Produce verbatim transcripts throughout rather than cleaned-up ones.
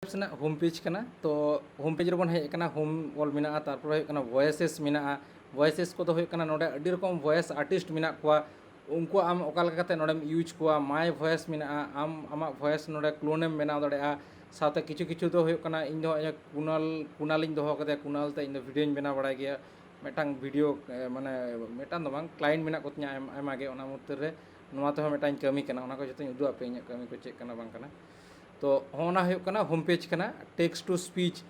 ᱨᱮᱱᱟᱜ home page ᱠᱟᱱᱟ᱾ ᱛᱚ ᱦᱳᱢ ᱯᱮᱡᱽ ᱨᱮᱵᱚᱱ ᱦᱮᱡ ᱟᱠᱟᱱᱟ, ᱦᱳᱢ ᱚᱞ ᱢᱮᱱᱟᱜᱼᱟ, ᱛᱟᱨᱯᱚᱨᱮ ᱦᱩᱭᱩᱜ ᱠᱟᱱᱟ ᱵᱷᱚᱭᱮᱥᱮᱥ ᱢᱮᱱᱟᱜᱼᱟ᱾ ᱵᱷᱚᱭᱮᱥᱮᱥ ᱠᱚᱫᱚ ᱦᱩᱭᱩᱜ ᱠᱟᱱᱟ ᱱᱚᱰᱮ ᱟᱹᱰᱤ ᱨᱚᱠᱚᱢ ᱵᱷᱚᱭᱮᱥ ᱟᱨᱴᱤᱥᱴ ᱢᱮᱱᱟᱜ ᱠᱚᱣᱟ, ᱩᱱᱠᱩ ᱟᱢ ᱚᱠᱟ ᱞᱮᱠᱟ ᱠᱟᱛᱮ ᱱᱚᱰᱮᱢ ᱤᱭᱩᱡᱽ ᱠᱚᱣᱟ᱾ ᱢᱟᱭ ᱵᱷᱚᱭᱮᱥ ᱢᱮᱱᱟᱜᱼᱟ, ᱟᱢ ᱟᱢᱟᱜ ᱵᱷᱚᱭᱮᱥ ᱱᱚᱰᱮ ᱠᱞᱳᱱᱮᱢ ᱵᱮᱱᱟᱣ ᱫᱟᱲᱮᱭᱟᱜᱼᱟ᱾ ᱥᱟᱶᱛᱮ ᱠᱤᱪᱷᱩ ᱠᱤᱪᱷᱩ ᱫᱚ ᱦᱩᱭᱩᱜ ᱠᱟᱱᱟ, ᱤᱧ ᱫᱚ ᱱᱚᱜᱼᱚᱭ ᱠᱩᱱᱟᱞ, ᱠᱩᱱᱟᱞᱤᱧ ᱫᱚᱦᱚ ᱠᱟᱫᱮᱭᱟ, ᱠᱩᱱᱟᱞ ᱛᱮ ᱤᱧ ᱫᱚ ᱵᱷᱤᱰᱤᱭᱳᱧ ᱵᱮᱱᱟᱣ ᱵᱟᱲᱟᱭ ᱜᱮᱭᱟ᱾ ᱢᱤᱫᱴᱟᱝ ᱵᱷᱤᱰᱤᱭᱳ, ᱮ, ᱢᱟᱱᱮ ᱢᱤᱫᱴᱟᱝ ᱫᱚ ᱵᱟᱝ, ᱠᱞᱟᱭᱮᱱᱴ ᱢᱮᱱᱟᱜ ᱠᱚᱛᱤᱧᱟ ᱟᱭᱢᱟ, ᱟᱭᱢᱟ ᱜᱮ, ᱚᱱᱟ ᱢᱚᱫᱽᱫᱷᱮ ᱨᱮ ᱱᱚᱣᱟ ᱛᱮᱦᱚᱸ ᱢᱤᱫᱴᱟᱝ ᱠᱟᱹᱢᱤ ᱠᱟᱱᱟ, ᱚᱱᱟ ᱠᱚ ᱡᱚᱛᱚᱧ ᱩᱫᱩᱜ ᱟᱯᱮᱭᱟ ᱤᱧᱟᱹᱜ ᱠᱟᱹᱢᱤ ᱠᱚ ᱪᱮᱫ ᱠᱟᱱᱟ ᱵᱟᱝ ᱠᱟᱱᱟ᱾ ᱛᱚ ᱦᱚᱸᱜᱼᱚ ᱱᱟ ᱦᱩᱭᱩᱜ ᱠᱟᱱᱟ ᱦᱳᱢ ᱯᱮᱡᱽ ᱠᱟᱱᱟ᱾ Text two speech,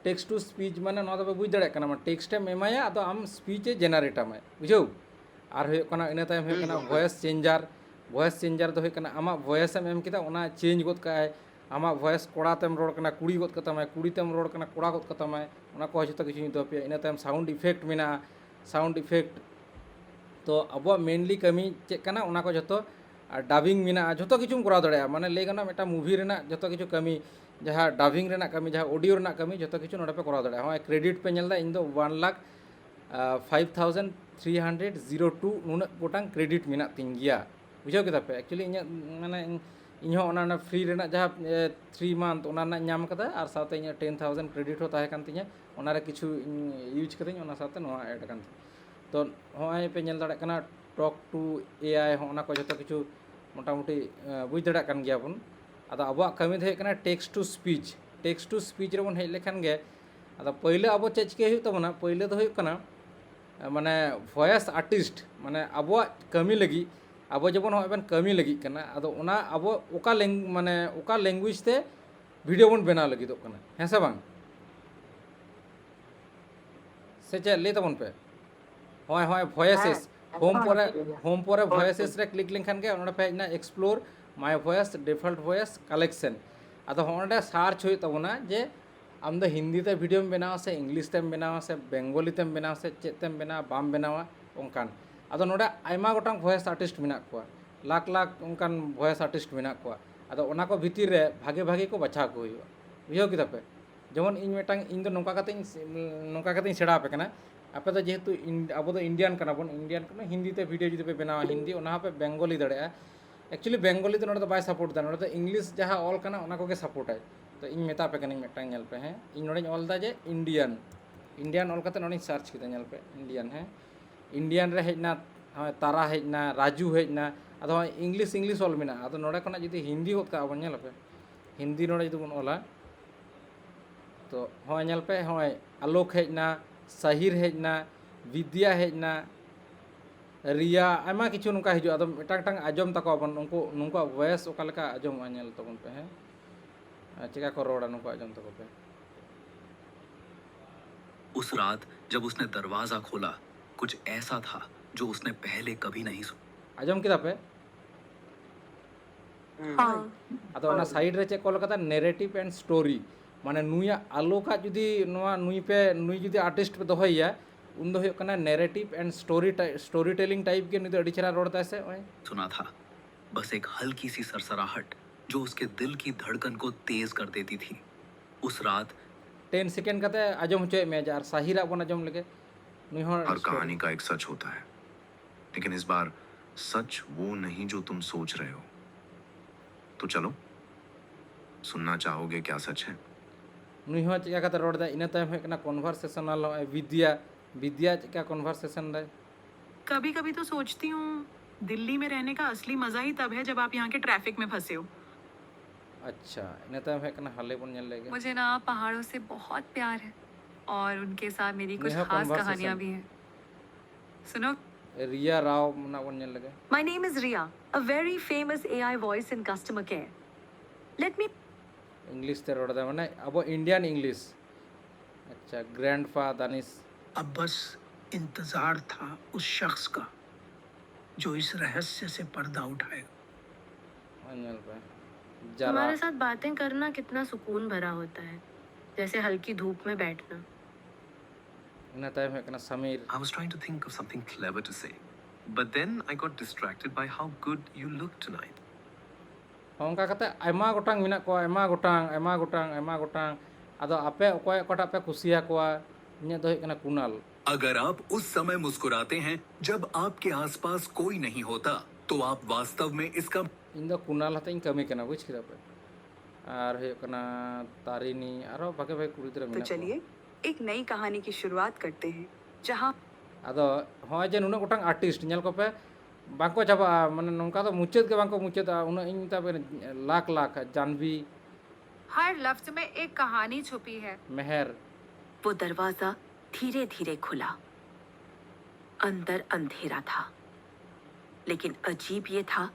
text two speech ᱢᱟᱱᱮ ᱱᱚᱣᱟ ᱫᱚᱯᱮ ᱵᱩᱡᱽ ᱫᱟᱲᱮᱭᱟᱜ ᱠᱟᱱᱟ, ᱢᱟᱱᱮ ᱴᱮᱠᱥᱴ ᱮᱢ ᱮᱢᱟᱭᱟ, ᱟᱫᱚ ᱟᱢ ᱥᱯᱤᱪ ᱮ ᱡᱮᱱᱟᱨᱮᱴ ᱟᱢᱟᱭ, ᱵᱩᱡᱷᱟᱹᱣ᱾ ᱟᱨ ᱦᱩᱭᱩᱜ ᱠᱟᱱᱟ ᱤᱱᱟᱹ ᱛᱟᱭᱚᱢ ᱦᱩᱭᱩᱜ ᱠᱟᱱᱟ ᱦᱩᱸ, ᱦᱩᱸ᱾ Voice changer. ᱵᱷᱚᱭᱮᱥ ᱪᱮᱧᱡᱟᱨ ᱫᱚ ᱦᱩᱭᱩᱜ ᱠᱟᱱᱟ ᱟᱢᱟᱜ ᱵᱷᱚᱭᱮᱥ ᱮᱢ ᱮᱢ ᱠᱮᱫᱟ, ᱚᱱᱟ ᱪᱮᱧᱡᱽ ᱜᱚᱫ ᱠᱟᱜᱼᱟᱭ᱾ ᱟᱢᱟᱜ ᱵᱷᱚᱭᱮᱥ ᱠᱚᱲᱟ ᱛᱮᱢ ᱨᱚᱲ ᱠᱟᱱᱟ, ᱠᱩᱲᱤ ᱜᱚᱫ ᱠᱟᱛᱟᱢᱟᱭ, ᱠᱩᱲᱤ ᱛᱮᱢ ᱨᱚᱲ ᱠᱟᱱᱟ, ᱠᱚᱲᱟ ᱜᱚᱫ ᱠᱟᱛᱟᱢᱟᱭ, ᱚᱱᱟ ᱠᱚ ᱡᱚᱛᱚ ᱠᱤᱪᱷᱩᱧ ᱩᱫᱩᱜ ᱟᱯᱮᱭᱟ᱾ ᱤᱱᱟᱹ ᱛᱟᱭᱚᱢ ᱥᱟᱣᱩᱱᱰ ᱤᱯᱷᱮᱠᱴ ᱢᱮᱱᱟᱜᱼᱟ, ᱥᱟᱣᱩᱱᱰ ᱤᱯᱷᱮᱠᱴ᱾ ᱛᱚ ᱟᱵᱚᱣᱟᱜ ᱢᱮᱱᱞᱤ ᱠᱟᱹᱢᱤ ᱪᱮᱫ ᱠᱟᱱᱟ, ᱚᱱᱟ ᱠᱚ ᱡᱚᱛᱚ, ᱟᱨ ᱰᱟᱵᱤᱝ ᱢᱮᱱᱟᱜᱼᱟ, ᱡᱚᱛᱚ ᱠᱤᱪᱷᱩᱢ ᱠᱚᱨᱟᱣ ᱫᱟᱲᱮᱭᱟᱜᱼᱟ᱾ ᱢᱟᱱᱮ ᱞᱟᱹᱭ ᱜᱟᱱᱚᱜᱼᱟ ᱢᱤᱫᱴᱟᱝ ᱢᱩᱵᱷᱤ ᱨᱮᱱᱟᱜ ᱡᱚᱛᱚ ᱠᱤᱪᱷᱩ ᱠᱟᱹᱢᱤ, ᱡᱟᱦᱟᱸ ᱰᱟᱵᱤᱝ ᱨᱮᱱᱟᱜ ᱠᱟᱹᱢᱤ, ᱡᱟᱦᱟᱸ ᱚᱰᱤᱭᱳ ᱨᱮᱱᱟᱜ ᱠᱟᱹᱢᱤ, ᱡᱚᱛᱚ ᱠᱤᱪᱷᱩ ᱱᱚᱰᱮ ᱯᱮ ᱠᱚᱨᱟᱣ ᱫᱟᱲᱮᱭᱟᱜᱼᱟ᱾ ᱦᱚᱸᱜᱼᱚᱭ ᱠᱨᱮᱰᱤᱴ ᱯᱮ ᱧᱮᱞ ᱮᱫᱟ, ᱤᱧ ᱫᱚ one lakh five thousand three hundred zero two ᱱᱩᱱᱟᱹᱜ ᱜᱚᱴᱟᱝ ᱠᱨᱮᱰᱤᱴ ᱢᱮᱱᱟᱜ ᱛᱤᱧ ᱜᱮᱭᱟ, ᱵᱩᱡᱷᱟᱹᱣ ᱠᱮᱫᱟ ᱯᱮ᱾ ᱮᱠᱪᱩᱭᱮᱞᱤ ᱤᱧᱟᱹᱜ ᱢᱟᱱᱮ ᱤᱧ ᱦᱚᱸ ᱚᱱᱟ, ᱚᱱᱟ ᱯᱷᱨᱤ ᱨᱮᱱᱟᱜ ᱡᱟᱦᱟᱸ ᱛᱷᱨᱤ ᱢᱟᱱᱛᱷ ᱚᱱᱟ ᱨᱮᱱᱟᱜ ᱧᱟᱢ ᱠᱟᱫᱟ, ᱟᱨ ᱥᱟᱶᱛᱮ ᱤᱧᱟᱹᱜ ᱴᱮᱱ ᱛᱷᱟᱣᱡᱮᱱᱰ ᱠᱨᱮᱰᱤᱴ ᱦᱚᱸ ᱛᱟᱦᱮᱸ ᱠᱟᱱ ᱛᱤᱧᱟᱹ, ᱚᱱᱟ ᱨᱮ ᱠᱤᱪᱷᱩ ᱤᱧ ᱤᱭᱩᱡᱽ ᱠᱟᱹᱫᱟᱹᱧ, ᱚᱱᱟ ᱥᱟᱶᱛᱮ ᱱᱚᱣᱟ ᱮᱰ ᱠᱟᱱ ᱛᱤᱧᱟᱹ᱾ ᱛᱚ ᱦᱚᱸᱜᱼᱚᱭ ᱯᱮ ᱧᱮᱞ ᱫᱟᱲᱮᱭᱟᱜ ᱠᱟᱱᱟ ᱴᱚᱠ ᱴᱩ ᱮ ᱟᱭ, ᱦᱚᱸᱜᱼᱚ ᱱᱟ ᱠᱚ ᱡᱚᱛᱚ ᱠᱤᱪᱷᱩ ᱢᱚᱴᱟᱢᱩᱴᱤ, ᱮ, ᱵᱩᱡᱽ ᱫᱟᱲᱮᱭᱟᱜ ᱠᱟᱱ ᱜᱮᱭᱟ ᱵᱚᱱ᱾ ᱟᱫᱚ ᱟᱵᱚᱣᱟᱜ ᱠᱟᱹᱢᱤ ᱫᱚ ᱦᱩᱭᱩᱜ ᱠᱟᱱᱟ text two speech. Text two speech ᱨᱮᱵᱚᱱ ᱦᱮᱡ ᱞᱮᱠᱷᱟᱱ ᱜᱮ, ᱟᱫᱚ ᱯᱟᱹᱭᱞᱟᱹ ᱟᱵᱚ ᱪᱮᱫ ᱪᱤᱠᱟᱹᱭ ᱦᱩᱭᱩᱜ ᱛᱟᱵᱚᱱᱟ? ᱯᱟᱹᱭᱞᱟᱹ ᱫᱚ ᱦᱩᱭᱩᱜ ᱠᱟᱱᱟ, ᱮ, ᱢᱟᱱᱮ ᱵᱷᱚᱭᱮᱥ ᱟᱨᱴᱤᱥᱴ, ᱢᱟᱱᱮ ᱟᱵᱚᱣᱟᱜ ᱠᱟᱹᱢᱤ ᱞᱟᱹᱜᱤᱫ ᱟᱵᱚ ᱡᱮᱢᱚᱱ ᱦᱚᱸᱜᱼᱚᱭ ᱵᱚᱱ ᱠᱟᱹᱢᱤ ᱞᱟᱹᱜᱤᱫ ᱠᱟᱱᱟ, ᱟᱫᱚ ᱚᱱᱟ ᱟᱵᱚ ᱚᱠᱟ ᱞᱮᱝ-, ᱢᱟᱱᱮ ᱚᱠᱟ ᱞᱮᱝᱜᱩᱭᱮᱡᱽ ᱛᱮ ᱵᱷᱤᱰᱤᱭᱳ ᱵᱚᱱ ᱵᱮᱱᱟᱣ ᱞᱟᱹᱜᱤᱫᱚᱜ ᱠᱟᱱᱟ, ᱦᱮᱸ ᱥᱮ ᱵᱟᱝ? ᱥᱮ ᱪᱮᱫ? ᱞᱟᱹᱭ ᱛᱟᱵᱚᱱ ᱯᱮ᱾ ᱦᱚᱸᱜᱼᱚᱭ, ᱦᱚᱸᱜᱼᱚᱭ ᱵᱷᱚᱭᱮᱥᱮᱥ, ᱦᱮᱸ, ᱦᱳᱢ ᱮᱠᱫᱚᱢ ᱯᱚᱨᱮ, ᱴᱷᱤᱠ ᱜᱮᱭᱟ᱾ ᱦᱳᱢ ᱯᱚᱨᱮ ᱦᱳᱭ, ᱵᱷᱚᱭᱮᱥᱮᱥ ᱴᱷᱤᱠ᱾ ᱨᱮ ᱠᱞᱤᱠ ᱞᱮᱱᱠᱷᱟᱱ ᱜᱮ ᱚᱸᱰᱮ ᱯᱮ ᱦᱮᱡ ᱮᱱᱟ, ᱮᱠᱥᱯᱞᱳᱨ ᱢᱟᱭ ᱵᱷᱚᱭᱮᱥ, ᱰᱤᱯᱷᱚᱞᱴ ᱵᱷᱚᱭᱮᱥ ᱠᱟᱞᱮᱠᱥᱮᱱ᱾ ᱟᱫᱚ ᱦᱚᱸᱜᱼᱚᱸᱰᱮ ᱥᱟᱨᱪ ᱦᱩᱭᱩᱜ ᱛᱟᱵᱚᱱᱟ ᱡᱮ ᱟᱢ ᱫᱚ ᱦᱤᱱᱫᱤ ᱛᱮ ᱵᱷᱤᱰᱤᱭᱳᱢ ᱵᱮᱱᱟᱣᱟ ᱥᱮ ᱤᱝᱞᱤᱥ ᱛᱮᱢ ᱵᱮᱱᱟᱣᱟ ᱥᱮ ᱵᱮᱝᱜᱚᱞᱤ ᱛᱮᱢ ᱵᱮᱱᱟᱣᱟ ᱥᱮ ᱪᱮᱫ ᱛᱮᱢ ᱵᱮᱱᱟᱣᱟ, ᱵᱟᱢ ᱵᱮᱱᱟᱣᱟ, ᱚᱱᱠᱟᱱ᱾ ᱟᱫᱚ ᱱᱚᱰᱮ ᱟᱭᱢᱟ ᱜᱚᱴᱟᱝ ᱵᱷᱚᱭᱮᱥ ᱟᱨᱴᱤᱥᱴ ᱢᱮᱱᱟᱜ ᱠᱚᱣᱟ, ᱞᱟᱠᱷ ᱞᱟᱠᱷ ᱚᱱᱠᱟᱱ ᱵᱷᱚᱭᱮᱥ ᱟᱨᱴᱤᱥᱴ ᱢᱮᱱᱟᱜ ᱠᱚᱣᱟ᱾ ᱟᱫᱚ ᱚᱱᱟ ᱠᱚ ᱵᱷᱤᱛᱤᱨ ᱨᱮ ᱵᱷᱟᱜᱮ ᱵᱷᱟᱜᱮ ᱠᱚ ᱵᱟᱪᱷᱟᱣ ᱠᱚ ᱦᱩᱭᱩᱜᱼᱟ, ᱵᱩᱡᱷᱟᱹᱣ ᱠᱮᱫᱟ ᱯᱮ? ᱡᱮᱢᱚᱱ ᱤᱧ ᱢᱤᱫᱴᱟᱝ, ᱤᱧ ᱫᱚ ᱱᱚᱝᱠᱟ ᱠᱟᱛᱮᱧ, ᱱᱚᱝᱠᱟ ᱠᱟᱛᱮᱧ ᱥᱮᱬᱟ ᱟᱯᱮ ᱠᱟᱱᱟ᱾ ᱟᱯᱮ ᱫᱚ ᱡᱮᱦᱮᱛᱩ ᱤᱱ-, ᱟᱵᱚ ᱫᱚ ᱤᱱᱰᱤᱭᱟᱱ ᱠᱟᱱᱟ ᱵᱚᱱ, ᱤᱱᱰᱤᱭᱟᱱ ᱠᱟᱱᱟ, ᱦᱤᱱᱫᱤ ᱛᱮ ᱵᱷᱤᱰᱤᱭᱳ ᱡᱩᱫᱤ ᱯᱮ ᱵᱮᱱᱟᱣᱟ, ᱦᱤᱱᱫᱤ, ᱚᱱᱟ ᱦᱚᱸᱯᱮ ᱵᱮᱝᱜᱚᱞᱤ ᱫᱟᱲᱮᱭᱟᱜᱼᱟ᱾ ᱮᱠᱪᱩᱭᱮᱞᱤ ᱵᱮᱝᱜᱚᱞᱤ ᱫᱚ ᱱᱚᱰᱮ ᱫᱚ ᱵᱟᱭ ᱥᱟᱯᱳᱨᱴ ᱮᱫᱟ, ᱱᱚᱰᱮ ᱫᱚ ᱤᱝᱞᱤᱥ ᱡᱟᱦᱟᱸ ᱚᱞ ᱠᱟᱱᱟ ᱚᱱᱟ ᱠᱚᱜᱮ ᱥᱟᱯᱳᱨᱴᱟᱭ᱾ ᱛᱚ ᱤᱧ ᱢᱮᱛᱟ ᱯᱮ ᱠᱟᱹᱱᱟᱹᱧ ᱢᱤᱫᱴᱟᱝ, ᱧᱮᱞ ᱯᱮ, ᱦᱮᱸ, ᱤᱧ ᱱᱚᱰᱮᱧ ᱚᱞ ᱮᱫᱟ ᱡᱮ ᱤᱱᱰᱤᱭᱟᱱ᱾ ᱤᱱᱰᱤᱭᱟᱱ ᱚᱞ ᱠᱟᱛᱮ ᱱᱚᱰᱮᱧ ᱥᱟᱨᱪ ᱠᱮᱫᱟ, ᱧᱮᱞ ᱯᱮ, ᱤᱱᱰᱤᱭᱟᱱ, ᱦᱮᱸ, ᱤᱱᱰᱤᱭᱟᱱ ᱨᱮ ᱦᱮᱡ ᱮᱱᱟ, ᱦᱳᱭ, ᱛᱟᱨᱟ ᱦᱮᱡ ᱮᱱᱟ, ᱨᱟᱡᱩ ᱦᱮᱡ ᱮᱱᱟ᱾ ᱟᱫᱚ ᱦᱚᱸᱜᱼᱚᱭ ᱤᱝᱞᱤᱥ, ᱤᱝᱞᱤᱥ ᱚᱞ ᱢᱮᱱᱟᱜᱼᱟ, ᱟᱫᱚ ᱱᱚᱰᱮ ᱠᱷᱚᱱᱟᱜ ᱡᱩᱫᱤ ᱦᱤᱱᱫᱤ ᱜᱚᱫ ᱠᱟᱜᱼᱟ ᱵᱚᱱ, ᱧᱮᱞ ᱯᱮ, ᱦᱤᱱᱫᱤ ᱱᱚᱰᱮ ᱡᱩᱫᱤ ᱵᱚᱱ ᱚᱞᱟ, ᱛᱚ ᱦᱚᱸᱜᱼᱚᱭ ᱧᱮᱞ ᱯᱮ, ᱦᱚᱸᱜᱼᱚᱭ ᱟᱞᱳᱠ ᱦᱮᱡ ᱮᱱᱟ, ᱥᱟᱦᱤᱨ ᱦᱮᱡ ᱮᱱᱟ, ᱵᱤᱫᱽᱭᱟ ᱦᱮᱡ ᱮᱱᱟ, ᱨᱤᱭᱟ, ᱟᱭᱢᱟ ᱠᱤᱪᱷᱩ ᱱᱚᱝᱠᱟ ᱦᱤᱡᱩᱜᱼᱟ᱾ ᱟᱫᱚ ᱢᱤᱫᱴᱟᱝ ᱢᱤᱫᱴᱟᱝ ᱟᱸᱡᱚᱢ ᱛᱟᱠᱚᱣᱟ ᱵᱚᱱ, ᱩᱱᱠᱩ, ᱱᱩᱠᱩᱣᱟᱜ ᱵᱷᱚᱭᱮᱥ ᱚᱠᱟ ᱞᱮᱠᱟ ᱟᱸᱡᱚᱢᱚᱜᱼᱟ, ᱧᱮᱞ ᱛᱟᱵᱚᱱ ᱯᱮ, ᱦᱮᱸ, ᱟᱨ ᱪᱮᱠᱟ ᱠᱚ ᱨᱚᱲᱟ, ᱱᱩᱠᱩ ᱟᱸᱡᱚᱢ ᱛᱟᱠᱚ ᱯᱮ᱾ उस रात जब उसने दरवाजा खोला, कुछ ऐसा था जो उसने पहले कभी नहीं सुना। ᱟᱸᱡᱚᱢ ᱠᱮᱫᱟ ᱯᱮ? हाँ। ᱟᱫᱚ ᱚᱱᱟ ᱥᱟᱭᱤᱰ ᱨᱮ ᱪᱮᱫ ᱠᱚ ᱚᱞ ᱠᱟᱫᱟ? ᱱᱮᱨᱮᱴᱤᱵᱷ ᱮᱱᱰ ᱥᱴᱳᱨᱤ᱾ ᱢᱟᱱᱮ ᱱᱩᱭᱟᱜ ᱟᱞᱳᱠᱟᱜ ᱡᱩᱫᱤ ᱱᱚᱣᱟ, ᱱᱩᱭ ᱯᱮ, ᱱᱩᱭ ᱡᱩᱫᱤ ᱟᱨᱴᱤᱥᱴ ᱯᱮ ᱫᱚᱦᱚᱭᱮᱭᱟ, ᱩᱱ ᱫᱚ ᱦᱩᱭᱩᱜ ᱠᱟᱱᱟ ᱱᱮᱨᱮᱴᱤᱵᱷ ᱮᱱᱰ ᱥᱴᱳᱨᱤ ᱴᱟᱭ-, ᱥᱴᱳᱨᱤ ᱴᱮᱞᱤᱝ ᱴᱟᱭᱤᱯ ᱜᱮ ᱱᱩᱭ ᱫᱚ ᱟᱹᱰᱤ ᱪᱮᱦᱨᱟ ᱨᱚᱲ ᱫᱟᱭ ᱥᱮ, ᱱᱚᱜᱼᱚᱭ᱾ सुना था, बस एक हल्की सी सरसराहट जो उसके दिल की धड़कन को तेज कर देती थी। उस रात ᱴᱮᱱ ᱥᱮᱠᱮᱱᱰ ᱠᱟᱛᱮ ᱟᱸᱡᱚᱢ ᱦᱚᱪᱚᱭᱮᱫ ᱢᱮᱭᱟ, ᱡᱮ ᱟᱨ ᱥᱟᱦᱤᱨᱟᱜ ᱵᱚᱱ ᱟᱸᱡᱚᱢ ᱞᱮᱜᱮ᱾ ᱱᱩᱭ ᱦᱚᱸ हर कहानी का एक सच होता है, लेकिन इस बार सच वो नहीं जो तुम सोच रहे हो। तो चलो, सुनना चाहोगे क्या सच है? ᱱᱩᱭ ᱦᱚᱸ ᱪᱮᱫ ᱞᱮᱠᱟ ᱠᱟᱛᱮ ᱨᱚᱲ ᱮᱫᱟ᱾ ᱤᱱᱟᱹ ᱛᱟᱭᱚᱢ ᱦᱩᱭᱩᱜ ᱠᱟᱱᱟ ᱠᱚᱱᱵᱷᱟᱨᱥᱮᱥᱚᱱᱟᱞ, ᱱᱚᱜᱼᱚᱭ ᱵᱤᱫᱽᱭᱟ, ᱵᱤᱫᱽᱭᱟ ᱪᱮᱫ ᱞᱮᱠᱟ ᱠᱚᱱᱵᱷᱟᱨᱥᱮᱥᱚᱱ ᱫᱟᱭ᱾ कभी कभी तो सोचती हूँ, दिल्ली में रहने का असली मजा ही तब है जब आप यहाँ के ट्रैफिक में फंसे हो। ᱟᱪᱪᱷᱟ, ᱤᱱᱟᱹ ᱛᱟᱭᱚᱢ ᱦᱮᱡ ᱠᱟᱱᱟ ᱦᱟᱞᱮ ᱵᱚᱱ ᱧᱮᱞ ᱞᱮᱜᱮ᱾ मुझे ना पहाड़ों से बहुत प्यार है और उनके साथ मेरी कुछ नेहा खास conversation। कहानियां भी हैं। सुनो। ᱨᱤᱭᱟ ᱨᱟᱣ ᱨᱮᱱᱟᱜ ᱵᱚᱱ ᱧᱮᱞ ᱞᱮᱜᱮ। My name is Ria, a very famous A I voice in customer care. Let me English ᱛᱮ ᱨᱚᱲ ᱮᱫᱟ, ᱢᱟᱱᱮ ᱟᱵᱚ ᱤᱱᱰᱤᱭᱟᱱ ᱤᱝᱞᱤᱥ᱾ ᱟᱪᱪᱷᱟ, ᱜᱨᱮᱱᱰᱯᱟ ᱫᱟᱱᱤᱥ᱾ अब बस इंतजार था उस शख्स का जो इस रहस्य से पर्दा उठाएगा। ᱧᱮᱞ ᱯᱮ, तुम्हारे ᱡᱟᱨᱟ। साथ बातें करना कितना सुकून भरा होता है, जैसे हल्की धूप में बैठना। ᱤᱱᱟᱹ ᱛᱟᱭᱚᱢ ᱦᱩᱭᱩᱜ ᱠᱟᱱᱟ Samir. I was trying to think of something clever to say, but then I got distracted by how good you look tonight. ᱦᱚᱸ, ᱚᱱᱠᱟ ᱠᱟᱛᱮ ᱟᱭᱢᱟ ᱜᱚᱴᱟᱝ ᱢᱮᱱᱟᱜ ᱠᱚᱣᱟ, ᱟᱭᱢᱟ ᱜᱚᱴᱟᱝ, ᱟᱭᱢᱟ ᱜᱚᱴᱟᱝ, ᱟᱭᱢᱟ ᱜᱚᱴᱟᱝ᱾ ᱟᱫᱚ ᱟᱯᱮ ᱚᱠᱚᱭ ᱚᱠᱟᱴᱟᱜ ᱯᱮ ᱠᱩᱥᱤᱭᱟᱠᱚᱣᱟ? ᱤᱧᱟᱹᱜ ᱫᱚ ᱦᱩᱭᱩᱜ ᱠᱟᱱᱟ ᱠᱩᱱᱟᱞ᱾ अगर आप उस समय मुस्कुराते हैं जब आपके आसपास कोई नहीं होता, तो आप वास्तव में इसका ᱤᱧ ᱫᱚ ᱠᱩᱱᱟᱞ ᱦᱟᱛᱮ ᱤᱧ ᱠᱟᱹᱢᱤ ᱠᱟᱱᱟ, ᱵᱩᱡᱽ ᱠᱮᱫᱟ ᱯᱮ? ᱟᱨ ᱦᱩᱭᱩᱜ ᱠᱟᱱᱟ ᱛᱟᱨᱤᱱᱤ, ᱟᱨᱦᱚᱸ ᱵᱷᱟᱜᱮ ᱵᱷᱟᱜᱮ ᱠᱩᱲᱤ ᱜᱤᱫᱽᱨᱟᱹ तो ᱢᱮᱱᱟᱜ ᱠᱚᱣᱟ᱾ चलिए, एक नई कहानी की शुरुआत करते हैं, जहां ᱟᱫᱚ ᱦᱚᱸᱜᱼᱚᱭ ᱡᱮ ᱱᱩᱱᱟᱹᱜ ᱜᱚᱴᱟᱝ ᱟᱨᱴᱤᱥᱴ ᱧᱮᱞ ᱠᱚᱯᱮ, ᱵᱟᱝᱠᱚ ᱪᱟᱵᱟᱜᱼᱟ, ᱢᱟᱱᱮ ᱱᱚᱝᱠᱟ ᱫᱚ ᱢᱩᱪᱟᱹᱫ ᱜᱮ ᱵᱟᱝᱠᱚ ᱢᱩᱪᱟᱹᱫᱼᱟ᱾ ᱩᱱᱟᱹᱜ ᱤᱧ ᱢᱮᱛᱟ ᱯᱮ ᱠᱟᱱᱟ, ᱞᱟᱠᱷ ᱞᱟᱠᱷ, ᱡᱟᱱᱵᱤ, हर लफ्ज में एक कहानी छुपी है। ᱢᱮᱦᱮᱨ, वो दरवाजा धीरे धीरे खुला। अंदर अंधेरा था, लेकिन अजीब ये था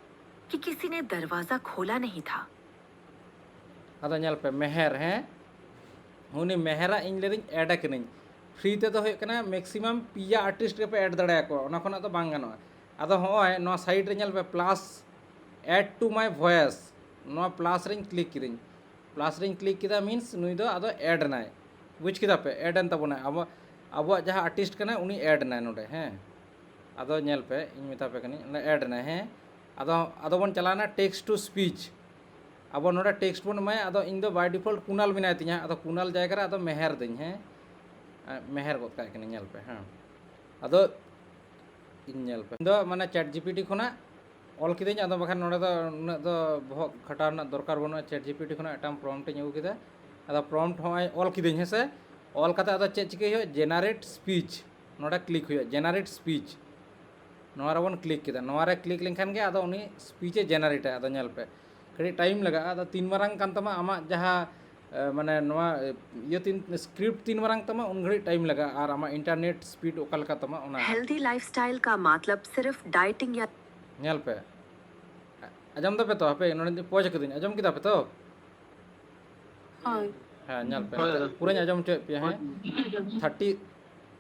कि किसी ने दरवाजा खोला नहीं था। ᱟᱫᱚ ᱧᱮᱞ ᱯᱮ, ᱢᱮᱦᱮᱨ, ᱦᱮᱸ, ᱩᱱᱤ ᱢᱮᱦᱮᱨᱟᱜ ᱤᱧ ᱞᱟᱹᱭᱫᱟᱹᱧ ᱮᱰ ᱟᱠᱟᱱᱟᱹᱧ᱾ ᱯᱷᱨᱤ ᱛᱮᱫᱚ ᱦᱩᱭᱩᱜ ᱠᱟᱱᱟ ᱢᱮᱠᱥᱤᱢᱟᱢ ᱯᱮᱭᱟ ᱟᱨᱴᱤᱥᱴ ᱜᱮᱯᱮ ᱮᱰ ᱫᱟᱲᱮᱭᱟᱠᱚᱣᱟ, ᱚᱱᱟ ᱠᱷᱚᱱᱟᱜ ᱫᱚ ᱵᱟᱝ ᱜᱟᱱᱚᱜᱼᱟ᱾ ᱟᱫᱚ ᱦᱚᱸᱜᱼᱚᱭ ᱱᱚᱣᱟ ᱥᱟᱭᱤᱰ ᱨᱮ ᱧᱮᱞ ᱯᱮ, plus add to my voice, ᱱᱚᱣᱟ ᱯᱞᱟᱥ ᱨᱮᱧ ᱠᱞᱤᱠ ᱠᱤᱫᱟᱹᱧ᱾ ᱯᱞᱟᱥ ᱨᱮᱧ ᱠᱞᱤᱠ ᱠᱮᱫᱟ, ᱢᱤᱱᱥ ᱱᱩᱭ ᱫᱚ ᱟᱫᱚ ᱮᱰ ᱮᱱᱟᱭ, ᱵᱩᱡᱽ ᱠᱮᱫᱟ ᱯᱮ, ᱮᱰ ᱮᱱ ᱛᱟᱵᱚᱱᱟᱭ᱾ ᱟᱵᱚ, ᱟᱵᱚᱣᱟᱜ ᱡᱟᱦᱟᱸ ᱟᱨᱴᱤᱥᱴ ᱠᱟᱱᱟᱭ ᱩᱱᱤ ᱮᱰ ᱮᱱᱟᱭ ᱱᱚᱰᱮ, ᱦᱮᱸ᱾ ᱟᱫᱚ ᱧᱮᱞ ᱯᱮ, ᱤᱧ ᱢᱮᱛᱟ ᱯᱮ ᱠᱟᱹᱱᱟᱹᱧ, ᱚᱸᱰᱮ ᱮᱰ ᱮᱱᱟᱭ, ᱦᱮᱸ᱾ ᱟᱫᱚ, ᱟᱫᱚ ᱵᱚᱱ ᱪᱟᱞᱟᱣᱱᱟ text to speech᱾ ᱟᱵᱚ ᱱᱚᱰᱮ ᱴᱮᱠᱥᱴ ᱵᱚᱱ ᱮᱢᱟᱭᱟ, ᱟᱫᱚ ᱤᱧ ᱫᱚ by default ᱠᱩᱱᱟᱞ ᱢᱮᱱᱟᱭ ᱛᱤᱧᱟ, ᱟᱫᱚ ᱠᱩᱱᱟᱞ ᱡᱟᱭᱜᱟ ᱨᱮ ᱟᱫᱚ ᱢᱮᱦᱮᱨ ᱫᱟᱹᱧ, ᱦᱮᱸ᱾ ᱟᱨ ᱢᱮᱦᱮᱨ ᱜᱚᱫ ᱠᱟᱜ ᱠᱟᱹᱱᱟᱹᱧ, ᱧᱮᱞ ᱯᱮ, ᱦᱮᱸ᱾ ᱟᱫᱚ ᱤᱧ ᱧᱮᱞ ᱯᱮ, ᱤᱧ ᱫᱚ ᱢᱟᱱᱮ ᱪᱮᱴ ᱡᱤᱯᱤᱴᱤ ᱠᱷᱚᱱᱟᱜ ᱚᱞ ᱠᱤᱫᱟᱹᱧ, ᱟᱫᱚ ᱵᱟᱠᱷᱟᱱ ᱱᱚᱰᱮ ᱫᱚ ᱩᱱᱟᱹᱜ ᱫᱚ ᱵᱚᱦᱚᱜ ᱠᱷᱟᱴᱟᱣ ᱨᱮᱱᱟᱜ ᱫᱚᱨᱠᱟᱨ ᱵᱟᱹᱱᱩᱜᱼᱟ᱾ ᱪᱮᱴ ᱡᱤᱯᱤᱴᱤ ᱠᱷᱚᱱᱟᱜ ᱢᱤᱫᱴᱟᱝ ᱯᱨᱚᱢᱯᱴ ᱤᱧ ᱟᱹᱜᱩ ᱠᱮᱫᱟ, ᱟᱫᱚ ᱯᱨᱚᱢᱯᱴ ᱦᱚᱸᱜᱼᱚᱭ ᱚᱞ ᱠᱤᱫᱟᱹᱧ, ᱦᱮᱸ ᱥᱮ᱾ ᱚᱞ ᱠᱟᱛᱮ ᱟᱫᱚ ᱪᱮᱫ ᱪᱤᱠᱟᱹᱭ ᱦᱩᱭᱩᱜᱼᱟ, ᱡᱮᱱᱟᱨᱮᱴ ᱥᱯᱤᱪ, ᱱᱚᱰᱮ ᱠᱞᱤᱠ ᱦᱩᱭᱩᱜᱼᱟ, ᱡᱮᱱᱟᱨᱮᱴ ᱥᱯᱤᱪ᱾ ᱱᱚᱣᱟ ᱨᱮᱵᱚᱱ ᱠᱞᱤᱠ ᱠᱮᱫᱟ, ᱱᱚᱣᱟ ᱨᱮ ᱠᱞᱤᱠ ᱞᱮᱱᱠᱷᱟᱱ ᱜᱮ ᱟᱫᱚ ᱩᱱᱤ ᱥᱯᱤᱪ ᱮ ᱡᱮᱱᱟᱨᱮᱴᱟ᱾ ᱟᱫᱚ ᱧᱮᱞ ᱯᱮ, ᱠᱟᱹᱴᱤᱡ ᱴᱟᱭᱤᱢ ᱞᱟᱜᱟᱜᱼᱟ᱾ ᱟᱫᱚ ᱛᱤᱱ ᱢᱟᱨᱟᱝ ᱠᱟᱱ ᱛᱟᱢᱟ ᱟᱢᱟᱜ ᱡᱟᱦᱟᱸ, ᱮ, ᱢᱟᱱᱮ ᱱᱚᱣᱟ, ᱮ, ᱤᱭᱟᱹ ᱛᱤᱱ, ᱥᱠᱨᱤᱯᱴ ᱛᱤᱱ ᱢᱟᱨᱟᱝ ᱛᱟᱢᱟ, ᱩᱱ ᱜᱷᱟᱹᱲᱤᱡ ᱴᱟᱭᱤᱢ ᱞᱟᱜᱟᱜᱼᱟ᱾ ᱟᱨ ᱟᱢᱟᱜ ᱤᱱᱴᱟᱨᱱᱮᱴ ᱥᱯᱤᱰ ᱚᱠᱟ ᱞᱮᱠᱟ ᱛᱟᱢᱟ, ᱚᱱᱟ हेल्दी लाइफस्टाइल का मतलब सिर्फ डाइटिंग या ᱧᱮᱞ ᱯᱮ, ᱟ-, ᱟᱸᱡᱚᱢ ᱫᱟᱯᱮ ᱛᱚ? ᱦᱟᱯᱮ, ᱱᱚᱰᱮ ᱯᱚᱡᱽ ᱠᱟᱹᱫᱟᱹᱧ, ᱟᱸᱡᱚᱢ ᱠᱮᱫᱟ ᱯᱮ ᱛᱚ? हाँ। ᱦᱮᱸ, ᱧᱮᱞ ᱯᱮ, ᱦᱳᱭ ᱫᱟᱫᱟ᱾ ᱯᱩᱨᱟᱹᱧ ᱟᱸᱡᱚᱢ ᱦᱚᱪᱚᱭᱮᱫ ᱯᱮᱭᱟ, ᱦᱮᱸ᱾ ᱛᱷᱟᱨᱴᱤ,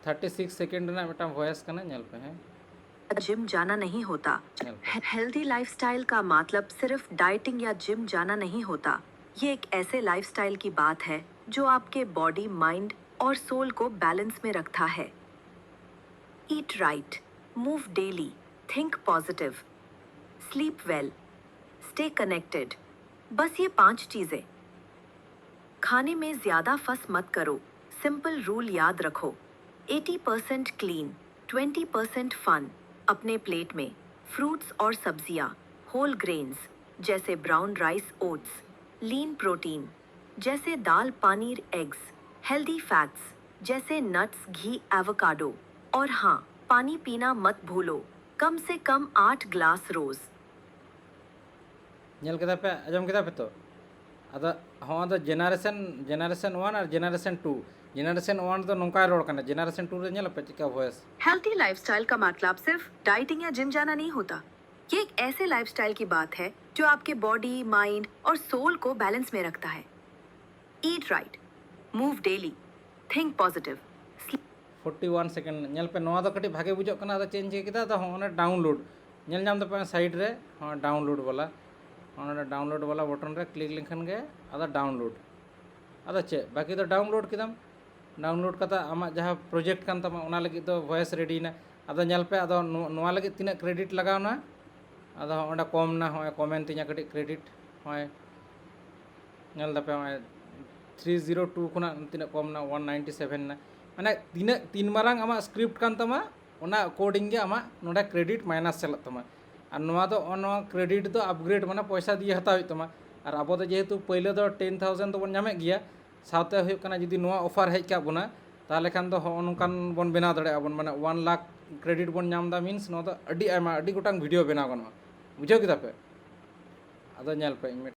ᱛᱷᱟᱨᱴᱤ ᱥᱤᱠᱥ ᱥᱮᱠᱮᱱᱰ ᱨᱮᱱᱟᱜ ᱢᱤᱫᱴᱟᱝ ᱵᱷᱚᱭᱮᱥ ᱠᱟᱱᱟ, ᱧᱮᱞ ᱯᱮ, ᱦᱮᱸ᱾ जिम जाना नहीं होता। ᱧᱮᱞ ᱯᱮ᱾ हेल्दी लाइफस्टाइल का मतलब सिर्फ डाइटिंग या जिम जाना नहीं होता। ये एक ऐसे लाइफस्टाइल की बात है जो आपके बॉडी, माइंड और सोल को बैलेंस में रखता है। Eat right, move daily, think positive, sleep well, stay connected। बस ये पांच चीजें। खाने में ज्यादा फस मत करो। सिंपल रूल याद रखो, eighty percent clean, twenty percent fun. अपने प्लेट में फ्रूट्स और सब्जियां, होल ग्रेन्स जैसे brown rice, oats, lean protein, जैसे दाल, पनीर, एग्स। हेल्दी फैट्स, जैसे नट्स, घी, एवोकाडो। और हाँ, पानी पीना मत भूलो, कम से कम आठ ग्लास रोज। ᱧᱮᱞ ᱠᱮᱫᱟ ᱯᱮ, ᱟᱸᱡᱚᱢ ᱠᱮᱫᱟ ᱯᱮ ᱛᱚ? ᱟᱫᱚ ᱦᱚᱸ, ᱟᱫᱚ ᱡᱮᱱᱟᱨᱮᱥᱚᱱ, ᱡᱮᱱᱟᱨᱮᱥᱚᱱ ᱳᱣᱟᱱ ᱟᱨ ᱡᱮᱱᱟᱨᱮᱥᱚᱱ ᱴᱩ᱾ ᱡᱮᱱᱟᱨᱮᱥᱚᱱ ᱳᱣᱟᱱ ᱫᱚ ᱱᱚᱝᱠᱟᱭ ᱨᱚᱲ ᱠᱟᱱᱟ, ᱡᱮᱱᱟᱨᱮᱥᱚᱱ ᱴᱩ ᱨᱮ ᱧᱮᱞ ᱯᱮ ᱪᱮᱫᱠᱟ ᱵᱷᱚᱭᱮᱥ᱾ हेल्थी लाइफस्टाइल का मतलब सिर्फ डाइटिंग या जिम जाना नहीं होता। ये एक ऐसे लाइफस्टाइल की बात है जो आपके बॉडी, माइंड और सोल को बैलेंस में रखता है। Eat right, move daily, think positive. Forty one second. ᱧᱮᱞ ᱯᱮ, ᱱᱚᱣᱟ ᱫᱚ ᱠᱟᱹᱴᱤᱡ ᱵᱷᱟᱜᱮ ᱵᱩᱡᱷᱟᱹᱜ ᱠᱟᱱᱟ᱾ ᱟᱫᱚ ᱪᱮᱫ ᱤᱧ ᱪᱤᱠᱟᱹ ᱠᱮᱫᱟ, ᱟᱫᱚ ᱦᱚᱸ ᱚᱱᱮ ᱰᱟᱣᱩᱱᱞᱳᱰ ᱧᱮᱞ ᱧᱟᱢ ᱫᱟᱯᱮ ᱥᱟᱭᱤᱰ ᱨᱮ, ᱦᱚᱸ ᱰᱟᱣᱩᱱᱞᱳᱰ ᱵᱟᱞᱟ, ᱚᱱᱟ ᱰᱟᱣᱩᱱᱞᱳᱰ ᱵᱟᱞᱟ ᱵᱚᱴᱚᱱ ᱨᱮ ᱠᱞᱤᱠ ᱞᱮᱱᱠᱷᱟᱱ ᱜᱮ ᱟᱫᱚ ᱰᱟᱣᱩᱱᱞᱳᱰ᱾ ᱟᱫᱚ ᱪᱮᱫ, ᱵᱟᱠᱤ ᱫᱚ ᱰᱟᱣᱩᱱᱞᱳᱰ ᱠᱮᱫᱟᱢ᱾ ᱰᱟᱣᱩᱱᱞᱳᱰ ᱠᱟᱛᱮ ᱟᱢᱟᱜ ᱡᱟᱦᱟᱸ ᱯᱨᱚᱡᱮᱠᱴ ᱠᱟᱱ ᱛᱟᱢᱟ, ᱚᱱᱟ ᱞᱟᱹᱜᱤᱫ ᱫᱚ ᱵᱷᱚᱭᱮᱥ ᱨᱮᱰᱤᱭᱮᱱᱟ᱾ ᱟᱫᱚ ᱧᱮᱞ ᱯᱮ, ᱟᱫᱚ ᱱᱚ-, ᱱᱚᱣᱟ ᱞᱟᱹᱜᱤᱫ ᱛᱤᱱᱟᱹᱜ ᱠᱨᱮᱰᱤᱴ ᱞᱟᱜᱟᱣᱱᱟ? ᱟᱫᱚ ᱚᱸᱰᱮ ᱠᱚᱢ ᱱᱟ, ᱦᱚᱸᱜᱼᱚᱭ ᱠᱚᱢᱮᱱ ᱛᱤᱧᱟ ᱠᱟᱹᱴᱤᱡ ᱠᱨᱮᱰᱤᱴ, ᱦᱚᱸᱜᱼᱚᱭ ᱧᱮᱞ ᱫᱟᱯᱮ, ᱦᱚᱸᱜᱼᱚᱭ ᱛᱷᱨᱤ ᱡᱤᱨᱳ ᱴᱩ ᱠᱷᱚᱱᱟᱜ ᱛᱤᱱᱟᱹᱜ ᱠᱚᱢ ᱱᱟ, ᱚᱣᱟᱱ ᱱᱟᱭᱤᱱᱴᱤ ᱥᱮᱵᱷᱮᱱ ᱱᱟ᱾ ᱢᱟᱱᱮ ᱛᱤᱱᱟᱹᱜ, ᱛᱤᱱ ᱢᱟᱨᱟᱝ ᱟᱢᱟᱜ ᱥᱠᱨᱤᱯᱴ ᱠᱟᱱ ᱛᱟᱢᱟ, ᱚᱱᱟ ᱟᱠᱚᱨᱰᱤᱝ ᱜᱮ ᱟᱢᱟᱜ ᱱᱚᱰᱮ ᱠᱨᱮᱰᱤᱴ ᱢᱟᱭᱱᱟᱥ ᱪᱟᱞᱟᱜ ᱛᱟᱢᱟ᱾ ᱟᱨ ᱱᱚᱣᱟ ᱫᱚ, ᱱᱚᱣᱟ ᱠᱨᱮᱰᱤᱴ ᱫᱚ ᱟᱯᱜᱨᱮᱰ, ᱢᱟᱱᱮ ᱯᱚᱭᱥᱟ ᱫᱤᱭᱮ ᱦᱟᱛᱟᱣ ᱦᱩᱭᱩᱜ ᱛᱟᱢᱟ᱾ ᱟᱨ ᱟᱵᱚ ᱫᱚ ᱡᱮᱦᱮᱛᱩ ᱯᱟᱹᱭᱞᱟᱹ ᱫᱚ ᱴᱮᱱ ᱛᱷᱟᱣᱡᱮᱱᱰ ᱫᱚᱵᱚᱱ ᱧᱟᱢᱮᱫ ᱜᱮᱭᱟ, ᱥᱟᱶᱛᱮ ᱦᱩᱭᱩᱜ ᱠᱟᱱᱟ, ᱡᱩᱫᱤ ᱱᱚᱣᱟ ᱚᱯᱷᱟᱨ ᱦᱮᱡ ᱠᱟᱜ ᱵᱚᱱᱟ, ᱛᱟᱦᱚᱞᱮ ᱠᱷᱟᱱ ᱫᱚ ᱦᱚᱸᱜᱼᱚ ᱱᱚᱝᱠᱟᱱ ᱵᱚᱱ ᱵᱮᱱᱟᱣ ᱫᱟᱲᱮᱭᱟᱜᱼᱟ ᱵᱚᱱ, ᱢᱟᱱᱮ ᱚᱣᱟᱱ ᱞᱟᱠᱷ ᱠᱨᱮᱰᱤᱴ ᱵᱚᱱ ᱧᱟᱢ ᱮᱫᱟ, ᱢᱤᱱᱥ ᱱᱚᱣᱟ ᱫᱚ ᱟᱹᱰᱤ ᱟᱭᱢᱟ, ᱟᱹᱰᱤ ᱜᱚᱴᱟᱝ ᱵᱷᱤᱰᱤᱭᱳ ᱵᱮᱱᱟᱣ ᱜᱟᱱᱚᱜᱼᱟ᱾ ᱵᱩᱡᱷᱟᱹᱣ ᱠᱮᱫᱟ ᱯᱮ? ᱟᱫᱚ ᱧᱮᱞ ᱯᱮ, ᱤᱧ